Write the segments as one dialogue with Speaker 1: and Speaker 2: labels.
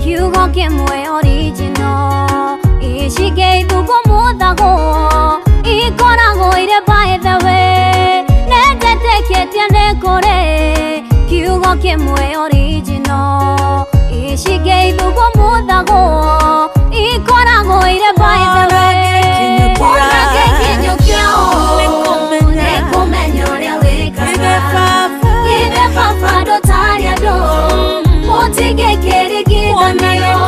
Speaker 1: Kiugo kimwe original ishige ithugo muthago ikoragwo ire by the way neteteketie nikure kiugo kimwe original ishige ithugo muthago ikoragwo ire by the way kinyukia nikumenya uria wikaga ithe baba ndũtarĩ andũ mutige kĩringithanio.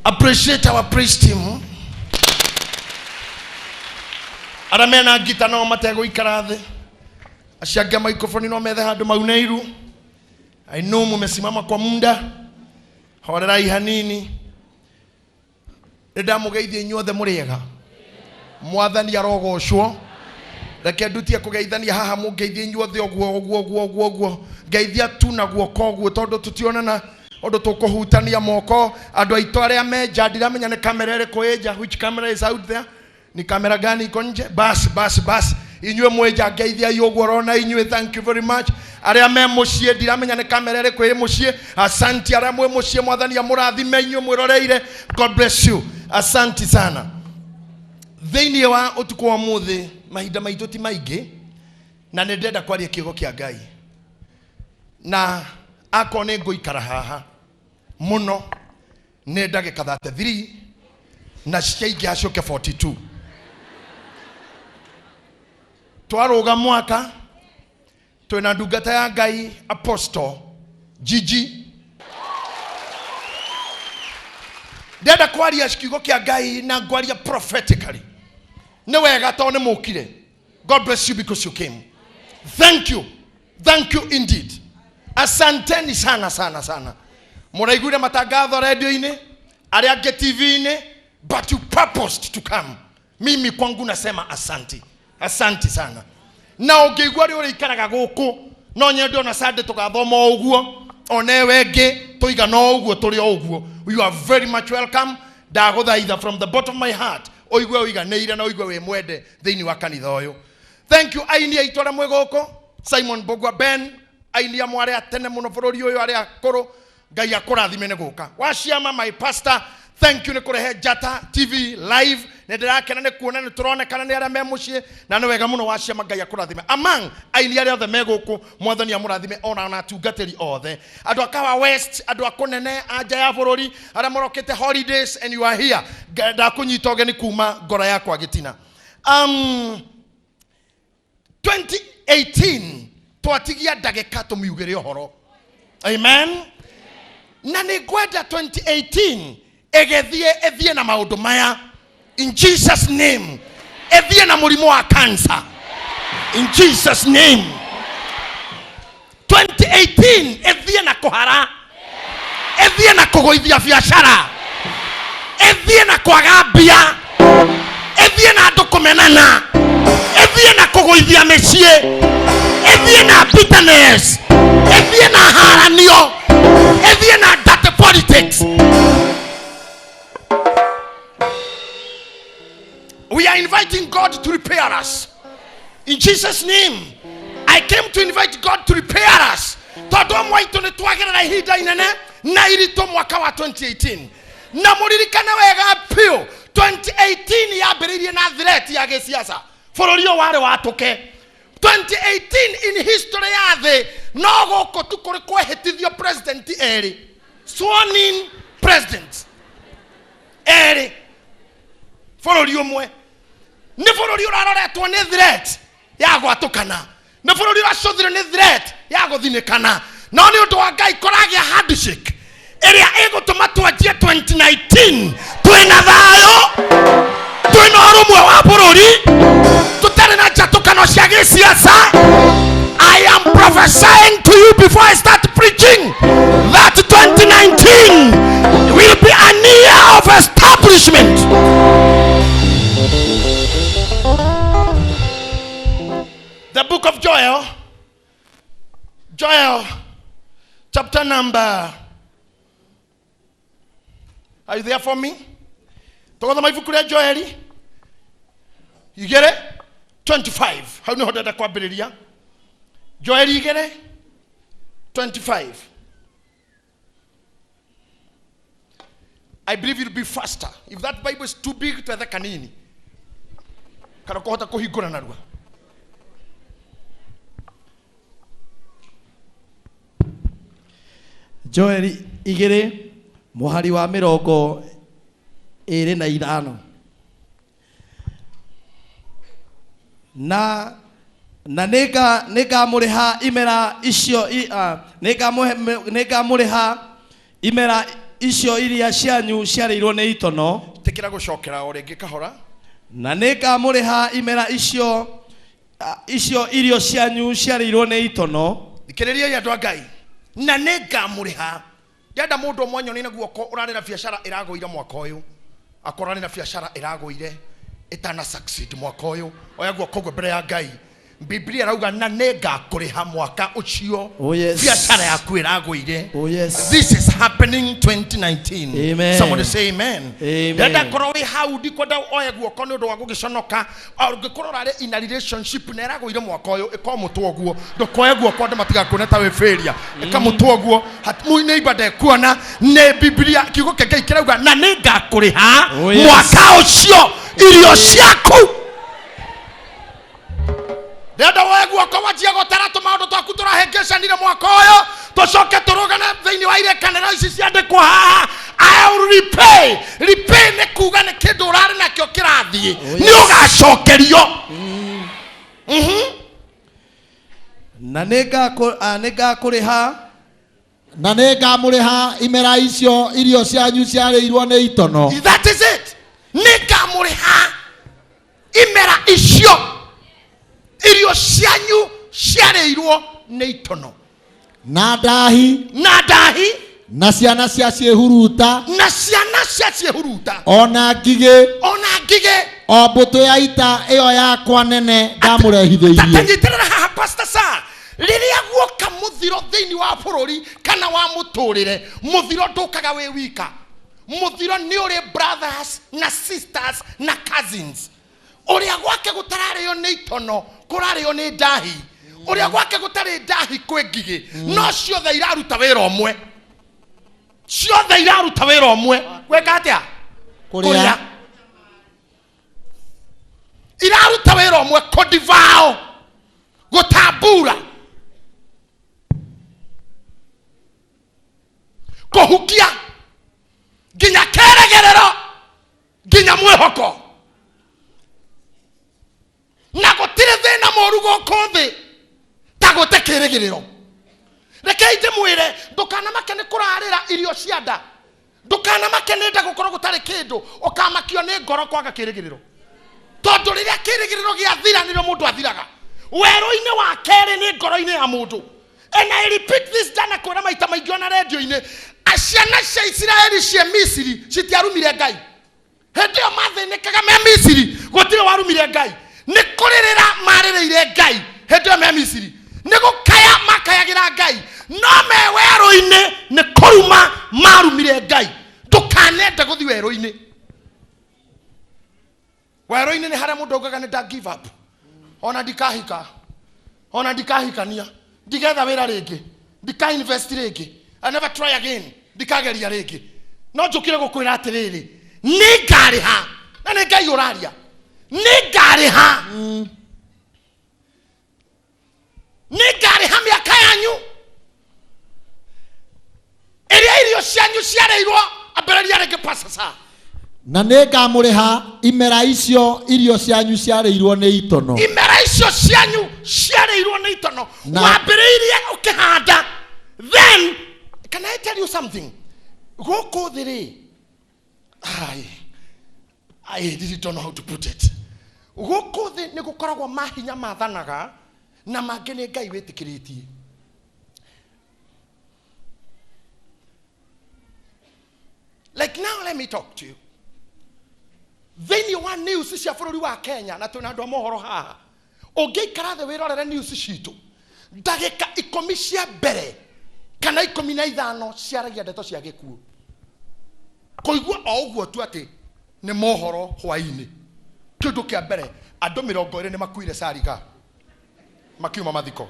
Speaker 2: Appreciate our praise team. Arĩa mena ngita no mategũikara thĩ, acio angĩ a microphone no methe handũ maune iru. I know mumesimama kwa muda, horerai hanini. Nĩ ndamũgeithia inyuothe mũrĩega, mwathani arogocwo. Reke ndutie kũgeithania haha mũngeithie inyuothe ũguo ũguo ũguo ũguo ũguo, ngeithia tu na guoko ũguo tondũ tũtionana ũndũ tũkũhutania moko. Andũ aitũ arĩa me nja, ndiramenya nĩ kamera ĩrĩkũ ĩ nja, which camera is out there, ni kamera gani iko nje? Bas bas bas, inyuĩ mwĩ nja ngeithiai ũguo ũrona inyuĩ, thank you very much. Arĩa me mũciĩ ndiramenya nĩ kamera ĩrĩkũ ĩ mũciĩ, asanti. Arĩa mwĩ mũciĩ mwathani amũrathime inyuĩ mwĩroreire, God bless you, asanti sana. Thĩinĩ wa ũtukũ wa ũmũthĩ mahinda maitũ ti maingĩ, na nĩ ndĩrenda kwaria kiugo kĩa Ngai, na akorwo nĩ ngũikara haha mũno nĩ ndagĩka 33 na ciaingĩha ciũke 42. Twarũga mwaka twĩna ndungata ya Ngai, Apostle Gigi. Ndĩrenda kwaria kiugo kĩa Ngai na ngwaria prophetically. Nĩ wega tondũ nĩ mũkire. God bless you because you came. Thank you. Thank you indeed. Asanteni sana sana sana. Mũraiguire matangatho radio-inĩ, arĩa angĩ TV-inĩ, but you purposed to come. Mimi kwangu nasema asanti. Asanti sana. Na ũngĩigua rĩ ũrĩikaraga gũkũ, no nyende ona Sunday tũgathoma o ũguo, ona ĩyo ĩngĩ tũigana o ũguo tũrĩ o ũguo. You are very much welcome. Ndagũthaitha from the bottom of my heart, ũigue ũiganĩire na ũigue wĩ mwende thĩinĩ wa kanitha ũyũ. Thank you aini aitũ arĩa mwĩ gũkũ, Simon Mbũgua Ben, aini amwe arĩa tene mũno bũrũri ũyũ arĩa akũrũ, Ngai akũrathime nĩ gũka. Waciama my pastor, thank you nĩ kũrehe Njata TV live. Nĩ ndĩrakena nĩ kuona nĩ tũronekana nĩ arĩa me mũciĩ, na nĩ wega mũno waciama, Ngai akũrathime. Among aini arĩa othe me gũkũ, Mwathani amũrathime ona na atungatĩri othe, andũ a Kawa West, andũ a kũnene a nja ya bũrũri arĩa marokĩte holidays and you are here. Ndakũnyita ũgeni kuma ngoro yakwa gĩtina. 2018 twatigia ndagĩka tũmiugĩre ũhoro. Amen. Na nĩ ngwenda 2018 ĩgĩthiĩ ĩthiĩ na maũndũ maya in Jesus name. Ĩthiĩ na mũrimũ wa cancer in Jesus name. 2018 ĩthiĩ na kũhara, ĩthiĩ na kũgũithia biacara, ĩthiĩ na kwaga mbia, ĩthiĩ na andũ kũmenana, ĩthiĩ na kũgũithia mĩciĩ, ĩthiĩ na bitterness, ĩthiĩ na haranio, ĩthiĩ na dirty politics. We are inviting God to repair us. In Jesus' name, I came to invite God to repair us. Tondũ amwe aitũ nĩ twagerera ihinda inene na iritũ mwaka wa 2018. Na mũririkane wega biũ, 2018 yambĩrĩirie na threat ya gĩsiasa. Bũrũri ũyũ warĩ watũke. 2018 in history ya thĩ, no gũkũ tu kũrĩ kwehĩtithio president erĩ. Sworn in president erĩ bũrũri ũmwe. Nĩ bũrũri ũraroretwo nĩ threat ya gwatũkana, nĩ bũrũri ũracũthire nĩ threat ya gũthinĩkana, no nĩ ũndũ wa Ngai kũragĩa handshake ĩrĩa ĩgũtũma twanjie 2019 twĩna thayũ, twĩna ũrũmwe wa bũrũri, tũtarĩ na njatũkano cia gĩsiasa. I am prophesying to you before I start preaching that 2019 will be a year of establishment. The book of Joel, Joel chapter number, are you there for me? Tũgũthoma ibuku rĩa Joeli igĩrĩ 25. Hau nĩho ndenda kwambĩrĩria. Joeli igĩrĩ 25. I believe it'll be faster. If that Bible is too big, twethe kanini. Kana kũhota kũhingũra narua.
Speaker 3: Joeli igĩrĩ mũhari wa 25. Na nĩngamũrĩha imera icio nĩngamũrĩha imera icio iria cianyu ciarĩirwo nĩ itono.
Speaker 2: Tĩkĩra gũcokera o rĩngĩ kahora.
Speaker 3: Na nĩngamũrĩha imera icio irio cianyu ciarĩirwo nĩ itono.
Speaker 2: Thikĩrĩriai andũ a Ngai. Na nĩngamũrĩha. Ndĩrenda mũndũ ũmwe anyone na guoko ũrarĩ na biacara ĩragũire mwaka ũyũ. Akorwo arĩ na biacara ĩragũire ĩtana succeed mwaka ũyũ. Oya guoko ũguo mbere ya Ngai. Biblia ĩrauga na nĩngakũrĩha mwaka ũcio.
Speaker 3: Oh, yes.
Speaker 2: Biacara yaku ĩragũire.
Speaker 3: Oh, yes.
Speaker 2: This is happening 2019.
Speaker 3: Amen.
Speaker 2: Somebody say amen.
Speaker 3: Amen.
Speaker 2: Ndĩrenda korwo wĩ hau, ndikwenda oye guoko nĩ ũndũ wa gũgĩconoka. Ũngĩkorwo ũrarĩ in a relationship na ĩragũire mwaka ũyũ, ĩka mũtwe ũguo. Ndũkoe guoko andũ matigakuone ta wĩ failure. Ĩka mũtwe ũguo. Neighbor ndekuona. Nĩ Biblia kiugo kĩa Ngai kĩrauga na nĩngakũrĩha
Speaker 3: Oh, yes.
Speaker 2: mwaka ũcio irio ciaku. Ndĩrenda woe guoko wanjie gũtara tũmaũndũ twaku tũrahĩngĩcanire mwaka ũyũ, tũcoke tũrũgane thĩinĩ wa irĩkanĩro ici ciandĩkwo haha. I will repay. Repay nĩ kuga nĩ kĩndũ ũrarĩ nakĩo kĩrathiĩ.
Speaker 3: Oh, yes.
Speaker 2: Nĩ ũgacokerio.
Speaker 3: Na nĩngakũrĩha.
Speaker 4: Na nĩ ngamũrĩha imera icio irio cianyu ciarĩirwo nĩ itono.
Speaker 2: That is it. Nĩngamũrĩha imera icio irio cianyu ciarĩirwo nĩ itono.
Speaker 4: Na ndahi.
Speaker 2: Na ndahi.
Speaker 4: Na ciana cia ciĩhuruta.
Speaker 2: Na ciana cia ciĩhuruta.
Speaker 4: Ona ngigĩ.
Speaker 2: Ona ngigĩ.
Speaker 4: O mbũtũ ya ita ĩyo yakwa nene ndamũrehithĩirie.
Speaker 2: Tanyitĩrĩra haha Pastor Sir. Rĩrĩa guoka mũthiro thĩinĩ wa bũrũri kana wa mũtũrĩre, mũthiro ndũkaga wĩ wika. Mũthiro nĩ ũrĩ brothers na sisters na cousins. Ũrĩa gwake gũtararĩo nĩ itono, kũrarĩo nĩ ndahi. Ũrĩa gwake gũtarĩ ndahi kwĩ ngigĩ. No ciothe iraruta wĩra ũmwe. Ciothe iraruta wĩra ũmwe. Gwĩka atĩa?
Speaker 4: Kũrĩa.
Speaker 2: Iraruta wĩra ũmwe, kũdivao, gũtambura, kũhukia nginya kĩrĩgĩrĩro, nginya mwĩhoko. Na gũtirĩ thĩna mũru gũkũ thĩ ta gũte kĩrĩgĩrĩro. Rekei ndĩmwĩre, ndũkanamake nĩ kũrarĩra irio cia nda, ndũkanamake nĩ nda gũkorwo gũtarĩ kĩndũ, ũkamakio nĩ ngoro kwaga kĩrĩgĩrĩro. Tondũ rĩrĩa kĩrĩgĩrĩro gĩathira nĩrĩo mũndũ athiraga. Werũ-inĩ wa kerĩ nĩ ngoro-inĩ ya mũndũ. And I repeat this ndana kwĩra maita maingĩ ona redio-inĩ, ciana cia Isiraeli cia Misiri citiarumire Ngai. Hĩndĩ ĩyo mathĩnĩkaga me Misiri, gũtirĩ warumire Ngai. Nĩ kũrĩrĩra marĩrĩire Ngai hĩndĩ ĩyo me Misiri, nĩ gũkaya makayagĩra Ngai, no me werũ-inĩ nĩ kũruma marumire Ngai. Ndũkanende gũthiĩ werũ-inĩ. Werũ-inĩ nĩ harĩa mũndũ augaga nĩ nda give up, ona ndikahika, ona ndikahikania, ndigetha wĩra rĩngĩ, ndika invest rĩngĩ, I never try again, ndikageria rĩngĩ. No njũkire gũkwĩra atĩrĩrĩ, nĩ ngarĩha, na nĩ Ngai ũraria, nĩ ngarĩha, nĩ ngarĩha mĩaka yanyu ĩrĩa irio cianyu ciarĩirwo. Ambĩrĩria rĩngĩ Pastor Sir.
Speaker 4: Na nĩ ngamũrĩha imera icio irio cianyu ciarĩirwo nĩ itono.
Speaker 2: Imera icio cianyu ciarĩirwo nĩ itono. Wambĩrĩirie ũkĩhanda. Then can I tell you something? Gũkũ thĩ rĩ, I really don't know how to put it. Gũkũ thĩ nĩ gũkoragwo mahinya mathanaga na mangĩ nĩ Ngai wĩtĩkĩrĩtie. Like now, let me talk to you. Thĩinĩ wa news cia bũrũri wa Kenya, na twĩna andũ a mohoro haha, ũngĩikara thĩ wĩrorere news citũ, ndagĩka 10 cia mbere kana 15 ciaragia ndeto cia gĩkuũ. Kũigua o ũguo tu atĩ nĩ mohoro hwaĩ-inĩ. Kĩndũ kĩa mbere, andũ 20 nĩ makuire Sariga, makiuma mathiko.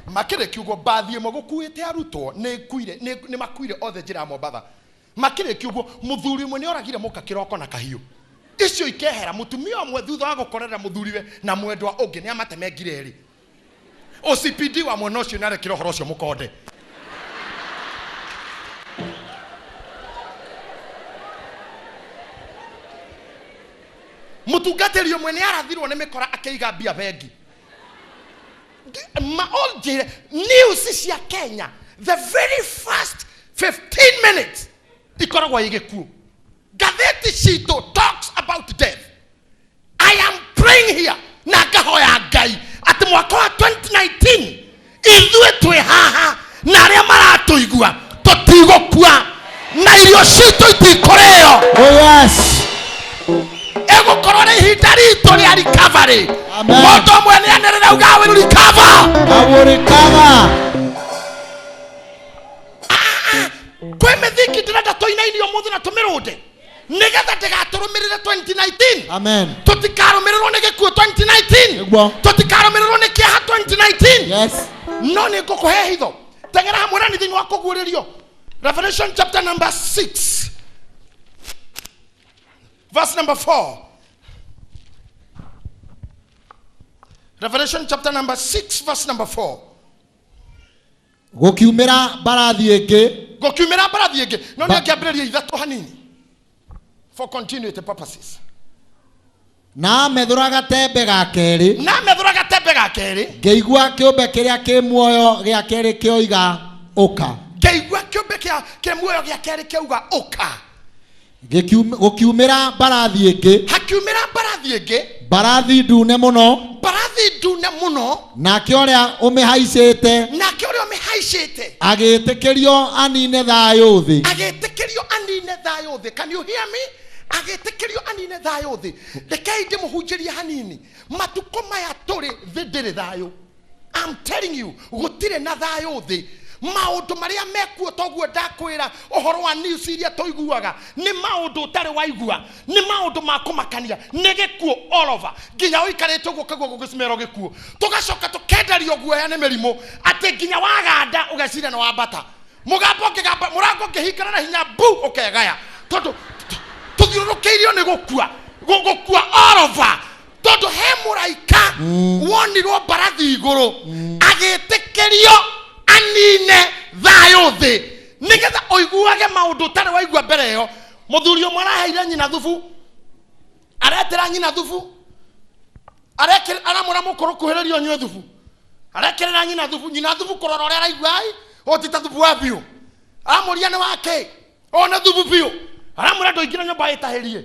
Speaker 2: Makĩrĩkia ũguo, mbathi ĩmwe gũkuĩte arutwo nĩ makuire othe njĩra ya Mombatha. Makĩrĩkia ũguo, mũthuri ũmwe nĩ oragire mũka kĩroko na kahiũ. Icio ikehera, mũtumia ũmwe thutha wa gũkorera mũthuriwe na mwendwa ũngĩ nĩ amatemengire erĩ. OCPD wa mwena ũcio nĩ arekire ũhoro ũcio mũkonde. Mũtungatĩri ũmwe nĩ arathirwo nĩ mĩkora akĩiga mbia bengi. News cia Kenya, the very first 15 minutes ikoragwo ĩ gĩkuũ. Ngathĩti citũ talks about death. I am praying here na ngahoya Ngai atĩ mwaka wa 2019 ithuĩ twĩ haha na arĩa maratũigua tũtigũkua na irio citũ itikũrĩo.
Speaker 4: Oh yes.
Speaker 2: Ĩgũkorwo nĩ ihinda ritũ rĩa recovery.
Speaker 4: Amen.
Speaker 2: Mũndũ ũmwe nĩ anĩrĩra auga, I will recover.
Speaker 4: I will recover.
Speaker 2: Kwĩ mĩthingi ndĩrenda tũinainio ũmũthĩ na tũmĩrũnde nĩgetha ndĩgatũrũmĩrĩre 2019.
Speaker 4: Amen.
Speaker 2: Tũtikarũmĩrĩrwo nĩ gĩkuũ 2019.
Speaker 4: Nĩguo.
Speaker 2: Tũtikarũmĩrĩrwo nĩ kĩeha 2019.
Speaker 4: Yes.
Speaker 2: No nĩ ngũkũhe hitho. Teng'era hamwe na niĩ thĩinĩ wa kũguũrĩrio. Revelation chapter number 6 verse number 4. Revelation chapter number 6 verse number 4.
Speaker 4: Gũkiumĩra mbarathi ĩngĩ.
Speaker 2: Gũkiumĩra mbarathi ĩngĩ. No nĩ angĩambĩrĩria ithatũ hanini. For continuity purposes.
Speaker 4: Na amethũra gatembe ga kerĩ.
Speaker 2: Na amethũra gatembe Kĩũmbe ga kerĩ.
Speaker 4: Ngĩigua kĩũmbe kĩrĩa kĩ muoyo gĩa kerĩ kĩoiga ũka.
Speaker 2: Ngĩigua kĩũmbe kĩa kĩa muoyo gĩa kerĩ kĩauga ũka.
Speaker 4: Gũkiumĩra mbarathi ĩngĩ.
Speaker 2: Hakiumĩra mbarathi ĩngĩ.
Speaker 4: Mbarathi ndune mũno.
Speaker 2: Mbarathi ndune mũno.
Speaker 4: Nake ũrĩa ũmĩhaicĩte.
Speaker 2: Nake ũrĩa ũmĩhaicĩte.
Speaker 4: Agĩtĩkĩrio anine thayũ thĩ.
Speaker 2: Agĩtĩkĩrio anine thayũ thĩ. Can you hear me? Agĩtĩkĩrio anine thayũ thĩ. Rekei ndĩmũhunjĩrie hanini. Matukũ maya tũrĩ thĩ ndĩrĩ thayũ. I'm telling you, gũtirĩ na thayũ thĩ. Maũndũ marĩa mekuo toguo ndakwĩra ũhoro wa news iria tũiguaga nĩ maũndũ ũtarĩ waigua, nĩ maũndũ ma kũmakania, nĩ gĩkuũ all over. Nginya ũikarĩte ũguo ũkaigua gũgĩcimero gĩkuũ. Tũgacoka tũkenderio guoya nĩ mĩrimũ atĩ nginya waganda ũgeciria nĩ wambata. Mũgambo ũngĩgamba, mũrango ũngĩhingana na hinya bu ũkegaya. Tondũ tũthiũrũrũkĩirio nĩ gũkua, gũkua all over. Tondũ he mũraika wonirwo mbarathi igũrũ agĩtĩkĩrio anine thayũ thĩ nĩgetha ũiguage maũndũ ũtarĩ waigua mbere ĩyo. Mũthuri ũmwe araheire nyina thubu, aretĩra nyina thubu, aramwĩra mũkũrũ kuhĩrĩria ũnyue thubu, arekĩrĩra nyina thubu, nyina thubu kũrora ũrĩa araigua ai ũyũ ti ta thubu wa biũ, aramũria nĩ wa kĩ, ũyũ nĩ thubu biũ, aramwĩra ndũingĩre nyũmba ĩtahĩrie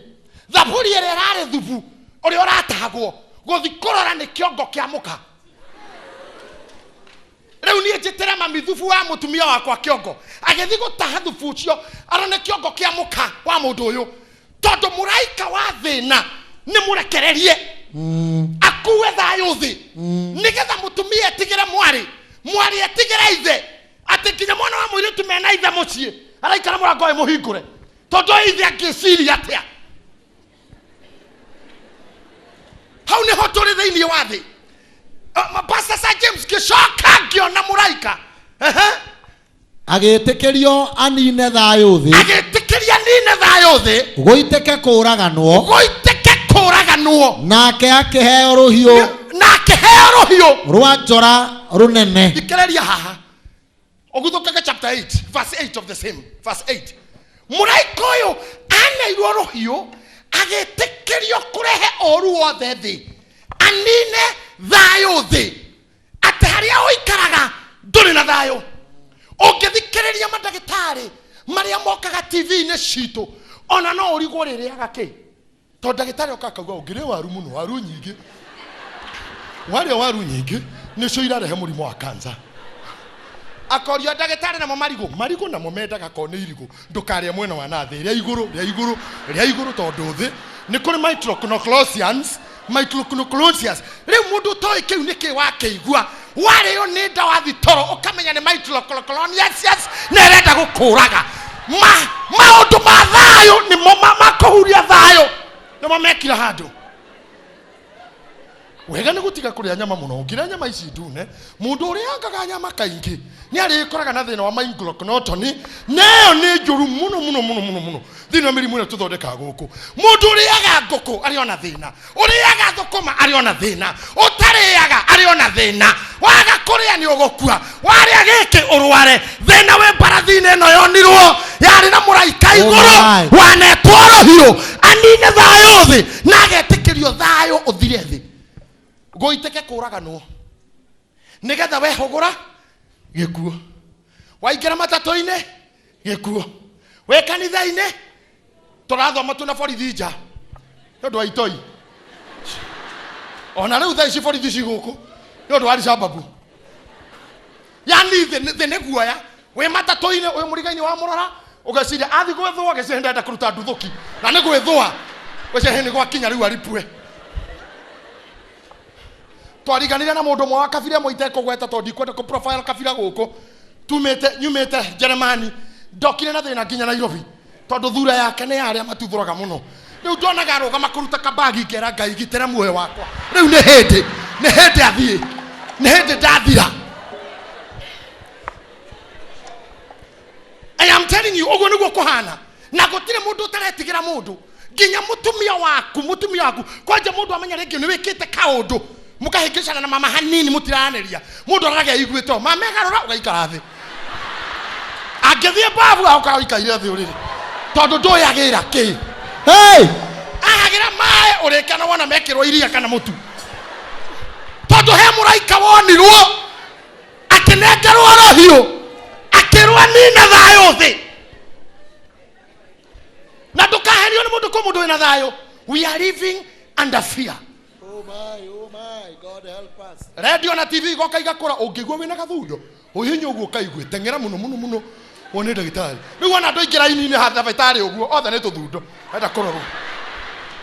Speaker 2: thaburi ĩrĩa ĩrarĩ thubu ũrĩa ũratahagwo gũthi kũrora nĩ kĩongo kĩa mũka. Rĩu niĩ njĩtĩre mami thubu wa mũtumia wakwa kĩongo, agĩthi gũtaha thubu ũcio arone kĩongo kĩa mũka wa mũndũ ũyũ, tondũ mũraika wa thĩna nĩ mũrekererie akue thayũ thĩ nĩgetha mũtumia etigĩre mwarĩ, mwarĩ etigĩre ithe, atĩ nginya mwana wa mũirĩtu mena ithe mũciĩ araikara mũrango wĩ mũhingũre, tondũ ithe angĩciria atĩa? Hau nĩho tũrĩ thĩinĩ wa thĩ. Pastor Sir James ngĩcoka ngĩona mũraika. Ehe.
Speaker 4: Agĩtĩkĩrio anine thayũ thĩ.
Speaker 2: Agĩtĩkĩria anine thayũ thĩ.
Speaker 4: Gũitĩke kũũraganwo.
Speaker 2: Gũitĩke kũũraganwo.
Speaker 4: Nake akĩheo rũhiũ.
Speaker 2: Na akĩheo rũhiũ.
Speaker 4: Rwa njora rũnene.
Speaker 2: Thikĩrĩria haha. Ũguthũkage chapter 8, verse 8 of the same, verse 8. Mũraika ũyũ aneirwo rũhiũ agĩtĩkĩrio kũrehe ũru wothe thĩ, anine thayũ thĩ, atĩ harĩa ũikaraga ndũrĩ na thayũ. Ũngĩthikĩrĩria mandagĩtarĩ marĩa mokaga T V-inĩ citũ, ona no ũrigwo rĩrĩaga kĩ, tondũ ndagĩtarĩ okaga akauga ũngĩrĩa waru mũno, waru nyingĩ, warĩa waru nyingĩ nĩcio irarehe mũrimũ wa cancer. Akoria ndagĩtarĩ namo marigũ, marigũ namo mendaga korwo nĩ irigũ, ndũkarĩe mwena wa na thĩ, rĩa igũrũ, rĩa igũrũ, rĩa igũrũ, tondũ thĩ nĩ kũrĩ microcnoclosians, microcnoclosians. Rĩu mũndũ ũtoĩ kĩu nĩ kĩ wakĩigua, warĩo nĩ nda wathi toro ũkamenya nĩ microcnoclosians na ĩrenda gũkũraga. Maũndũ ma thayũ nĩmo makũhuria thayũ, nĩmo mekira handũ. Wega nĩ gũtiga kũrĩa nyama mũno. Ũngĩrĩa nyama ici ndune, mũndũ ũrĩangaga nyama kaingĩ nĩ arĩkoraga na thĩna wa microcnotony, na ĩyo nĩ njũru mũno mũno mũno mũno mũno thĩinĩ wa mĩrimũ ĩrĩa tũthondekaga gũkũ. Mũndũ ũrĩaga ngũkũ arĩ ona thĩna, ũrĩaga thũkũma arĩ ona thĩna, ũtarĩaga arĩ ona thĩna, waga kũrĩa nĩ ũgũkua, warĩa gĩkĩ ũrware. Thĩna wĩ mbarathi-inĩ ĩno yonirwo yarĩ na mũraika igũrũ
Speaker 4: Oh my.
Speaker 2: wanetwo rũhiũ anine thayũ thĩ na agetĩkĩrio thayũ ũthire thĩ, gũitĩke kũraganwo nĩgetha wehũgũra gĩkuũ, waingĩra matatũ-inĩ gĩkuũ, wĩ kanitha-inĩ tũrathoma tu na borithi nja nĩ ũndũ wa itoi, ona rĩu thaa ici borithi ci gũkũ nĩ ũndũ wa Al-Shabaab. Yani thĩ nĩ guoya, wĩ matatũ-inĩ wĩ mũriga-inĩ wa mũrora ũgeciria athi gwĩthũa, ũgeciria ndenda kũruta nduthũki na nĩ gwĩthũa, ũgeciria nĩ gwakinya rĩu aripue. Twariganire na mũndũ ũmwe wa kabira ĩmwe itekũgweta tondũ ndikwenda kũ profile kabira gũkũ, tumĩte nyumĩte Jeremani, ndokire na thĩna nginya Nairobi tondũ thura yake nĩ ya arĩa matuthũraga mũno. Rĩu ndonaga arũgama kũruta kabagi ngera Ngai gitĩra muoyo wakwa, rĩu nĩ hĩndĩ, nĩ hĩndĩ athiĩ, nĩ hĩndĩ ndathira. I am telling you, ũguo nĩguo kũhana, na gũtirĩ mũndũ ũtaretigĩra mũndũ, nginya mũtumia waku, mũtumia waku kwanja mũndũ amenya rĩngĩ nĩ wĩkĩte kaũndũ mũkahĩngĩcana na mama hanini mũtiraranĩria, mũndũ araraga aiguĩte ũũ, mama egarũra ũgaikara thĩ, angĩthiĩ babu agoka ũikaire thĩ ũrĩrĩ tondũ ndũĩ agĩra kĩ.
Speaker 4: Hey!
Speaker 2: Ahagĩra maĩ ũrĩkana wona mekĩrwo iria kana mũtu, tondũ Tondũ he mũraika wonirwo akĩnengerwo rũhiũ akĩrwo nina thayũ thĩ. Na ndũkaherio nĩ mũndũ kwĩ mũndũ wĩna thayũ. We are living under fear.
Speaker 4: Oh my, oh my, God help us.
Speaker 2: Radio na TV igoka igakũra, ũngĩigua wĩna gathundo ũhihinye ũguo ũkaigue teng'era mũno mũno mũno wone ndagĩtarĩ. Rĩu wona andũ aingĩ raini-inĩ thibitarĩ ũguo othe nĩ tũthundo, enda kũrorwo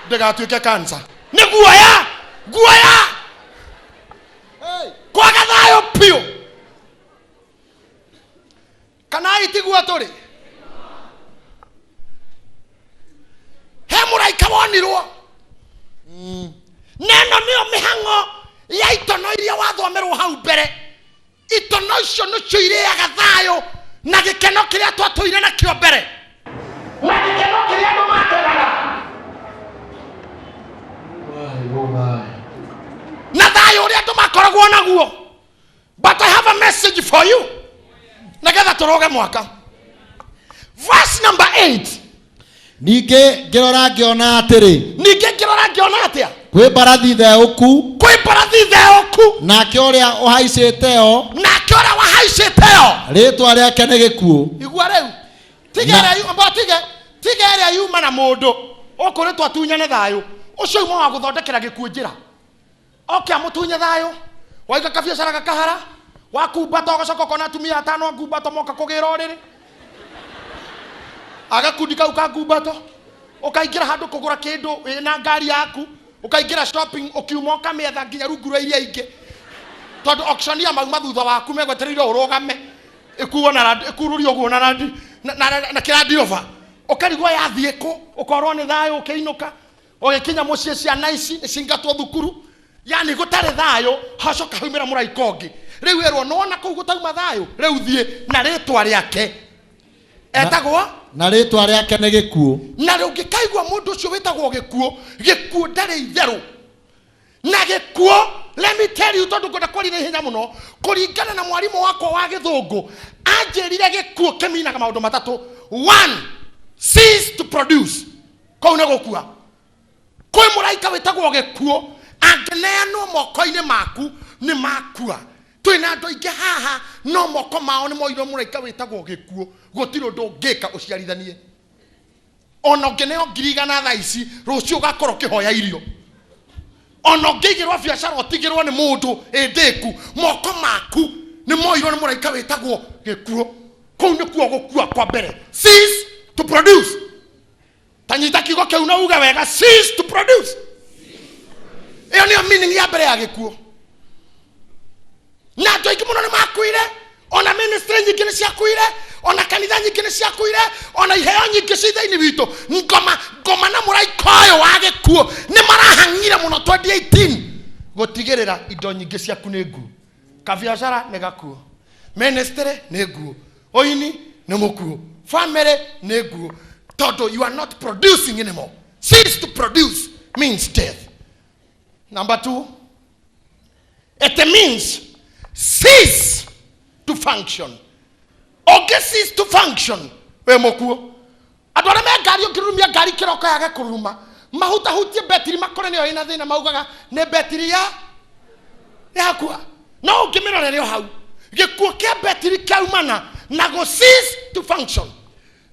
Speaker 2: ndĩgatuĩke cancer. Nĩ guoya, guoya.
Speaker 4: Hey.
Speaker 2: Kwaga thayũ biũ. Kana itiguo tũrĩ? He mũraika wonirwo. Na ĩno nĩyo mĩhang'o ya itono iria wathomerwo hau mbere. Itono icio nĩcio irĩaga thayũ na gĩkeno kĩrĩa twatũire nakĩo mbere. Na gĩkeno kĩrĩa andũ makenaga. Na thayũ ũrĩa andũ makoragwo naguo. But I have a message for you. Nĩgetha tũrũge mwaka. Verse number 8.
Speaker 4: Ningĩ ngĩrora ngĩona atĩrĩ.
Speaker 2: Ningĩ ngĩrora ngĩona atĩa?
Speaker 4: Kwĩ mbarathi theũku.
Speaker 2: Kwĩ mbarathi theũku.
Speaker 4: Nake ũrĩa ũhaicĩte yo.
Speaker 2: Nake ũrĩa wahaicĩte yo.
Speaker 4: Rĩtwa rĩake nĩ gĩkuũ.
Speaker 2: Igua rĩu. Tiga ĩrĩa amba tige. Tiga ĩrĩa yuma na mũndũ. Ũkũrĩtwo atunyane thayũ. Ũcio uma wa gũthondekera gĩkuũ njĩra. Oke amũtunye thayũ. Waiga kabiacara gakahara. Wakumbata ũgacoka ũkona atumia atano a ngumbato moka kũgĩra ũrĩrĩ. Agakundi kau ka ngumbato. Ũkaingĩra handũ kũgũra kĩndũ wĩna ngari yaku. Ũkaingĩra shopping ũkiuma ũkamĩetha nginya rungu rwa iria ingĩ. Tondũ auctioneer mauma thutha waku megwetereire ũrũgame. Ĩkuo na randi, ĩkurũrio ũguo na randi, na kĩrandi over. Ũkarigwo yathiĩ kũ, ũkorwo nĩ thayũ ũkĩinũka. Ũgĩkinya mũciĩ ciana ici nĩ cingatwo thukuru. Yani gũtarĩ thayũ, hacoka haumĩra mũraika ũngĩ. Rĩu erwo nĩwona kũu gũtauma thayũ, rĩu thiĩ na rĩtwa rĩake. Etagwo?
Speaker 4: Na rĩtwa rĩake nĩ gĩkuũ.
Speaker 2: Na rĩu ũngĩkaigua mũndũ ũcio wĩtagwo gĩkuũ, gĩkuũ ndarĩ itherũ. Na gĩkuũ, let me tell you, tondũ ngwenda kwaria na ihenya mũno, kũringana na mwarimũ wakwa wa gĩthũngũ, anjĩrire gĩkuũ kĩminaga maũndũ matatũ. One, cease to produce. Kũu nĩ gũkua. Kwĩ mũraika wĩtagwo gĩkuũ, angĩneanwo moko-inĩ maku, nĩ makua. Twĩna andũ aingĩ haha, no moko mao nĩ moirwo mũraika wĩtagwo gĩkuũ. Gũtirĩ ũndũ ũngĩka ũciarithanie. Ona ũngĩneo ngiri igana thaa ici, rũciũ ũgakorwo ũkĩhoya irio. Ona ũngĩigĩrwo biacara ũtigĩrwo nĩ mũndũ ĩndĩku, moko maku nĩ moirwo nĩ mũraika wĩtagwo gĩkuũ. Kũu nĩkuo gũkua kwa mbere. Cease to produce. Ta nyita kiugo kĩu na uge wega, cease to produce. Ĩyo nĩyo meaning ya mbere ya gĩkuũ. Na andũ aingĩ mũno nĩ makuire, ona ministry nyingĩ nĩ ciakuire, ona kanitha nyingĩ nĩ ciakuire, ona iheo nyingĩ ci thĩinĩ witũ. Ngoma, ngoma na mũraika ũyũ wa gĩkuũ nĩ marahang'ire mũno 2018 gũtigĩrĩra indo nyingĩ ciaku nĩ nguo. Kabiacara nĩ gakuo, ministry nĩ nguo, ũini nĩ mũkuo, family nĩ nguo, tondũ you are not producing anymore. Cease to produce means death. Number 2, it means cease to function. Ũngĩ cease to function, wĩ mũkuo. Andũ arĩa me ngari ũngĩrurumia ngari kĩroko yage kũruruma, mahutahutie betiri makore nĩyo ĩna thĩna, maugaga nĩ betiri yakua. No ũngĩmĩrorere o hau, gĩkuũ kĩa betiri kĩaumana na gũ cease to function.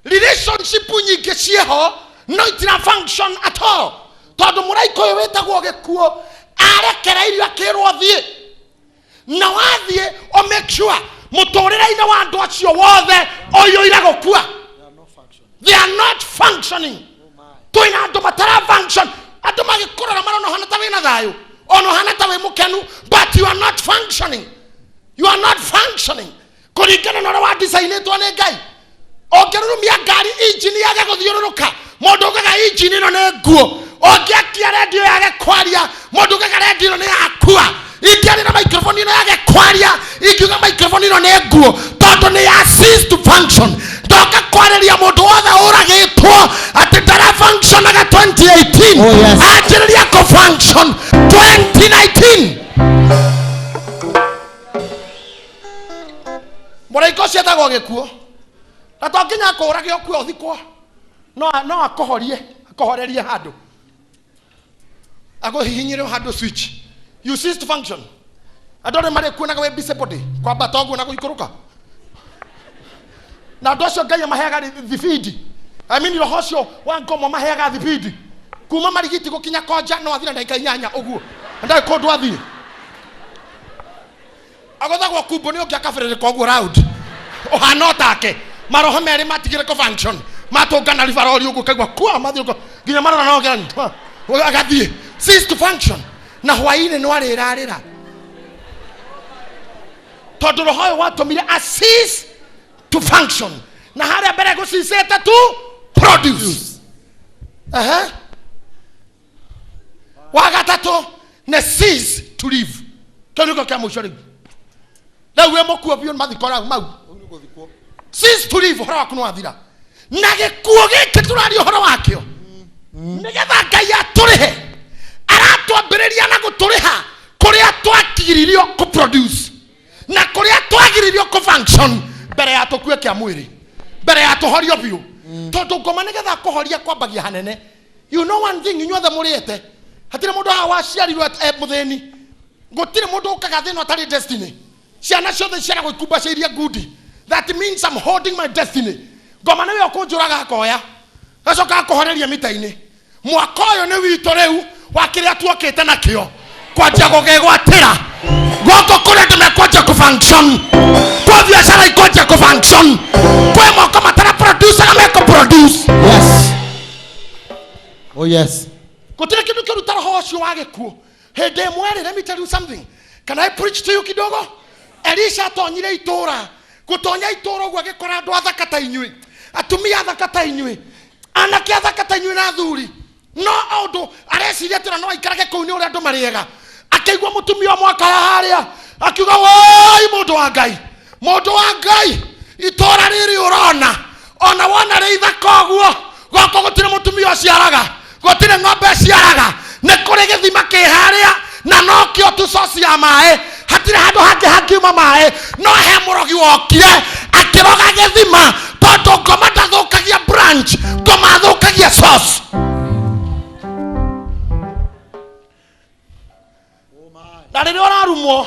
Speaker 2: Relationship nyingĩ ciĩho no itira function at all, tondũ mũraika ũyũ wĩtagwo gĩkuũ arekereirio akĩrwo thiĩ. Na wathiĩ o make sure mũtũrĩre-inĩ wa andũ acio wothe ũiyũire gũkua. They are not functioning. Twĩna andũ matara function. Andũ magĩkũrora marona ũhana ta wĩna thayũ, ona ũhana ta wĩ mũkenu, but you are not functioning. You are not functioning. Kũringana na ũrĩa wa designĩtwo nĩ Ngai. Ũngĩrurumia ngari engine yage gũthiũrũrũka, mũndũ ugaga engine ĩno nĩ nguo. Ũngĩakia radio yage kwaria, mũndũ ugaga radio ĩno nĩ yakua. Ingĩaria na microphone ĩno yage kwaria, ingiuga microphone ĩno nĩ nguo, tondũ nĩ ya cease to function. Ndoka kwarĩria mũndũ wothe ũragĩtwo atĩ ndara functionaga 2018.
Speaker 4: Oh, yes.
Speaker 2: Anjĩrĩria kũ function 2019. Mũraika ũcio etagwo gĩkuũ. Na to nginya akũũrage ũkue ũthikwo, no akũhorie, akũhorerie handũ, akũhihinyĩre handũ switch. You cease to function. Andũ arĩa marĩkuonaga wĩ busybody kwambata ũguo na gũikũrũka. Na andũ acio Ngai amaheaga thibindi. I mean roho ũcio wa ngomo maheaga thibindi. Kuma Marigiti gũkinya Konja no athire ndagĩka 8 ũguo. Na ndarĩ kũndũ athiĩ. Agũthagwo kumbo nĩ ũngĩ akabĩrĩrĩka ũguo round. Ũhana o take. Maroho merĩ matigire kũ function. Matũngana ribarori ũguo kaigua kwa mathiũka nginya marora no gani. Agathiĩ. Cease to function. Na hwaĩ-inĩ no arĩrarĩra. Tondũ roho ũyũ watũmire a cease to function. Na harĩa mbere gũcicĩte tu produce. Aha. Wa gatatũ nĩ cease to live. Kĩu nĩkĩo kĩa mũico rĩu. Rĩu wĩ mũkuo biũ nĩ mathiko rau mau. Cease to live ũhoro waku nĩ wathira. Na gĩkuũ gĩkĩ tũraria ũhoro wakĩo nĩgetha Ngai atũrĩhe, aratwambĩrĩria na gũtũrĩha kũrĩa twagiririo kũ produce na kũrĩa twagiririo kũ function mbere ya tũkue kĩa mwĩrĩ, mbere ya tũhorio biũ. Tondũ ngoma nĩgetha kũhoria kwambagia hanene. You know one thing, inyuothe mũrĩete hatirĩ mũndũ haha waciarirwo mũthĩni. Gũtirĩ mũndũ ũkaga thĩna ũtarĩ destiny. Ciana ciothe ciaragwo ikumbacĩirie ngundi. That means I'm holding my destiny. Ngoma nĩwe ũkũnjũraga akoya gacoka akũhoreria mita-inĩ. Mwaka ũyũ nĩ witũ rĩu wa kĩrĩa tuokĩte nakĩo kwanjia gũgĩgwatĩra gũkũ kũrĩ andũ mekwanjia kũ function, kwĩ biacara ikwanjia kũ function, kwĩ moko matara produce na mekũ produce.
Speaker 4: Yes. Oh yes.
Speaker 2: Gũtirĩ kĩndũ kĩruta roho ũcio wa gĩkuũ. Hĩndĩ ĩmwe rĩ, let me tell you something. Can I preach to you kidogo? Elisha atonyire itũra. Gũtonya itũra ũguo agĩkora andũ athaka ta inyuĩ, atumia athaka ta inyuĩ, anake athaka ta inyuĩ na athuri. No ũndũ areciria atĩ ona no aikarage kũu nĩ ũrĩa andũ marĩega. Akĩigua mũtumia ũmwe akaya harĩa, akiuga woi mũndũ wa Ngai, mũndũ wa Ngai, itũra rĩrĩ ũrona ona wona rĩ ithaka ũguo, gũkũ gũtirĩ mũtumia ũciaraga, gũtirĩ ng'ombe ĩciaraga, nĩ kũrĩ gĩthima kĩ harĩa na nokĩo tu source ya maĩ, hatirĩ handũ hangĩ hangiuma maĩ. No he mũrogi wokire akĩroga gĩthima, tondũ ngoma ndathũkagia branch, ngoma athũkagia source. Na rĩrĩa ũrarumwo,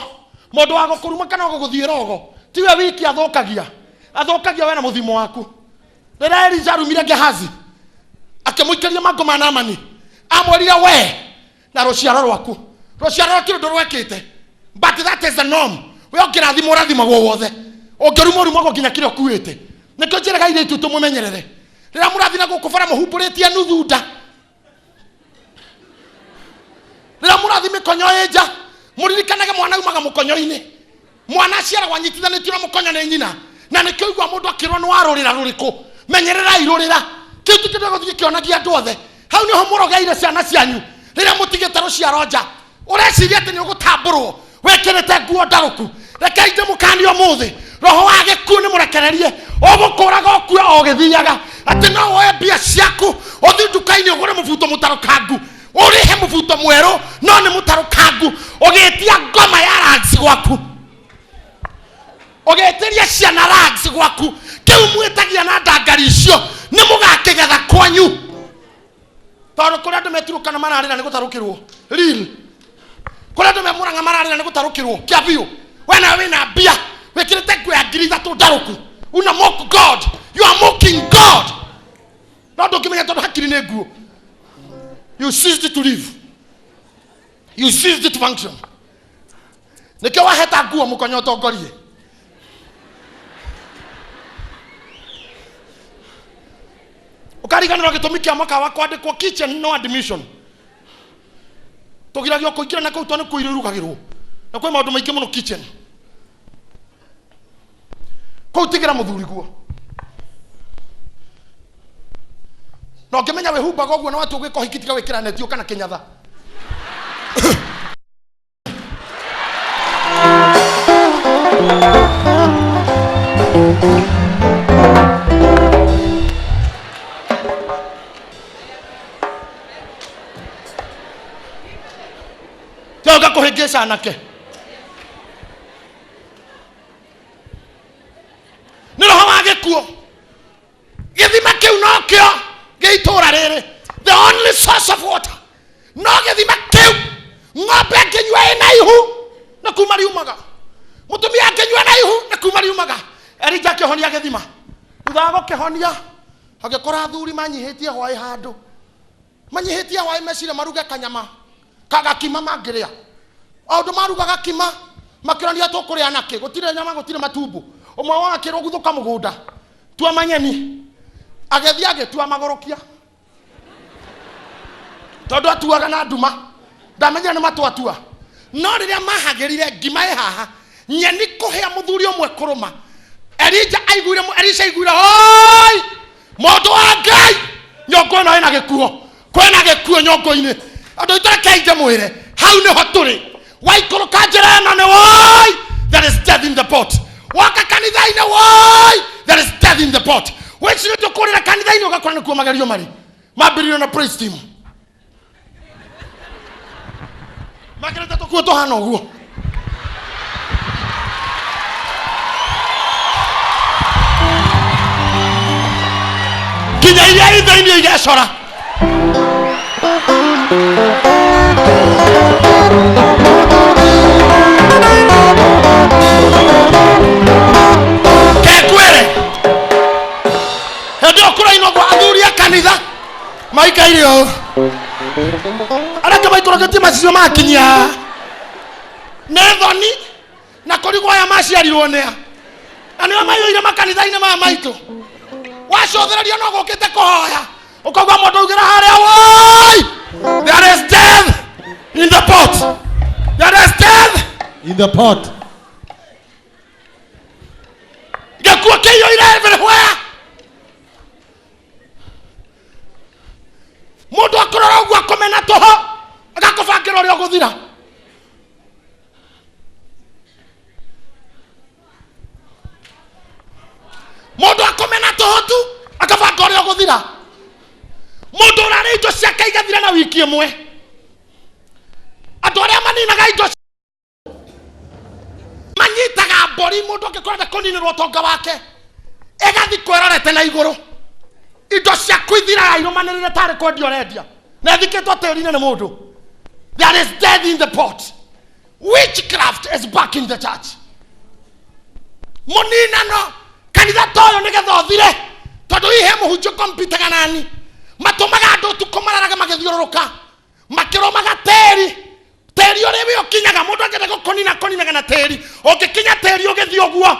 Speaker 2: mũndũ wa gũkũruma kana gũgũthiĩ rogo tiwe wiki athũkagia, athũkagia we na mũthimo waku. Rĩrĩa Elija arumire Gehazi akĩmũikĩria mangũ ma Naamani, amwĩrire we na rũciaro rwaku, rũciaro rwaku ũndũ rwekĩte, but that is the norm. We ũngĩrathimwo ũrathimagwo wothe, ũngĩrumwo ũrumagwo nginya kĩrĩa ũkuĩte. Nĩkĩo njĩraga airĩtu tũmũmenyerere rĩrĩa mũrathiĩ na gũkũ bara mũhumbũrĩtie nuthu nda, rĩrĩa mũrathiĩ mĩkonyo ĩ nja mũririkanage mwana aumaga mũkonyo-inĩ. Mwana aciaragwo anyitithanĩtio na mũkonyo nĩ nyina, na nĩkĩo igua mũndũ akĩrwo nĩ warũrĩra rũrĩkũ, menyererai rũrĩra. Kĩu ti kĩndũ gĩgũthiĩ kĩonagia andũ othe. Hau nĩho mũrogeire ciana cianyu rĩrĩa mũtigĩte rũciaro nja. Ũreciria atĩ nĩ ũgũtambũrwo wĩkĩrĩte nguo ndarũku. Rekei ndĩmũkanie ũmũthĩ, roho wa gĩkuũ nĩ mũrekererie, ũgũkũraga ũkue o ũgĩthiaga. Atĩ no woe mbia ciaku ũthiĩ nduka-inĩ ũgũre mũbuto mũtarũkangu, ũrĩhe mũbuto mwerũ no nĩ mũtarũkangu, ũgĩtia ngoma ya rags gwaku, ũgĩtĩria ciana rags gwaku. Kĩu mwĩtagia na ndangari icio nĩ mũgakĩgetha kwanyu, tondũ kũrĩa andũ meturũkana mararĩra nĩ gũtarũkĩrwo real, kũrĩa andũ memũrang'a mararĩra nĩ gũtarũkĩrwo kĩa biũ. We nawe wĩna mbia wĩkĩrĩte nguo ya ngiri ithatũ ndarũku, una mock God, you are mocking God. No ndũngĩmenya tondũ hakiri nĩ nguo. You ceased to live, you ceased to function. Nĩkĩo waheta nguo mũkonyo ũtongorie. Ũkariganĩrwo gĩtũmi kĩa mwaka wa kwandĩkwo kitchen no admission. Tũgiragio kũingĩra na kũu tondũ nĩ kuo irio irugagĩrwo, na kwĩ maũndũ maingĩ mũno kitchen. Kũu tigĩra mũthuri guo. Na ũngĩmenya wĩhumbaga ũguo na watua gwĩka ũhiki, tiga gwĩkĩra netio kana kĩnyatha. Tiga kũhĩngĩca anake. Nĩ roho wa gĩkuũ. Gĩthima kĩu nokĩo gĩ itũũra rĩrĩ, the only source of water. No gĩthima kĩu ng'ombe ĩngĩnyua ĩna ihu nĩ kuma riumaga. Mũtumia akĩnyua na ihu nĩ kuma riumaga. Elija akĩhonia gĩthima. Thutha wa gũkĩhonia agĩkora athuri manyihĩtie hwaĩ handũ, manyihĩtie hwaĩ mecire maruge kanyama kagakima mangĩrĩa. O ũndũ marugaga kima makĩronia tũkũrĩa nakĩ, gũtirĩ nyama, gũtirĩ matumbo. Ũmwe wao akĩrwo guthũka mũgũnda tua manyeni, agĩthiĩ agĩtua magũrũkia tondũ atuaga na nduma, ndamenyire nĩ matwatua. No rĩrĩa mahagĩrire ngima ĩ haha, nyeni kũhĩa mũthuri ũmwe kũrũma, Elija aiguire, Elisha aiguire, hoi mũndũ wa Ngai, nyongo ĩno ĩna gĩkuo, kwĩna gĩkuo nyongo-inĩ. Andũ aitũ rekei ndĩmwĩre, hau nĩho tũrĩ. Waikũrũka njĩra ĩno nĩ woi, there is death in the pot. Woka kanitha-inĩ woi, there is death in the pot. Wĩcirĩtie kũrĩra kanitha-inĩ ũgakora nĩkuo magerio marĩ mambĩrĩrio na praise team makĩrĩte tũkuo tũhana ũguo. Nginya iria i thĩinĩ igecora. Kekwĩre hĩndĩ ĩyo kũrainwo gwa athuri a kanitha maikaire ũũ, arĩa angĩ maikũrũkĩtie macicio makinyia nĩ thoni na kũrigwo aya maciarirwo nĩa, na nĩo maiyũire makanitha-inĩ maya maitũ. Wacũthĩrĩria no gũkĩte kũhoya ũkauga mũndũ augĩra harĩa woi, there is death in the pot, there is death
Speaker 4: in the pot.
Speaker 2: Gĩkuũ kĩiyũire everywhere. Mũndũ akũrora ũguo akũmena tũhũ agakũbangĩra ũrĩa ũgũthira. Mũndũ akũmena tũhũ tu akabanga ũrĩa ũgũthira. Mũndũ ũrarĩa indo ciake igathira na wiki ĩmwe. Andũ arĩa maninaga indo manyitaga mbũri, mũndũ angĩkorwo enda kũninĩrwo ũtonga wake ĩgathi kwĩrorete na igũrũ, indo ciaku ithiraga irũmanĩrĩre tarĩ kwendia ũrendia na ĩthikĩtwo tĩri-inĩ nĩ mũndũ. There is death in the pot. Witchcraft is back in the church. Mũninano kanitha ta ũyũ nĩgetha ũthire, tondũ hihi he mũhunjia ũkompitaga nani, matũmaga andũ ũtukũ mararage magĩthiũrũrũka makĩrũmaga tĩri. Tĩri ũrĩa wĩ ũkinyaga mũndũ angĩenda gũkũnina kũninaga na tĩri. Ũngĩkinya tĩri ũgĩthiĩ ũguo,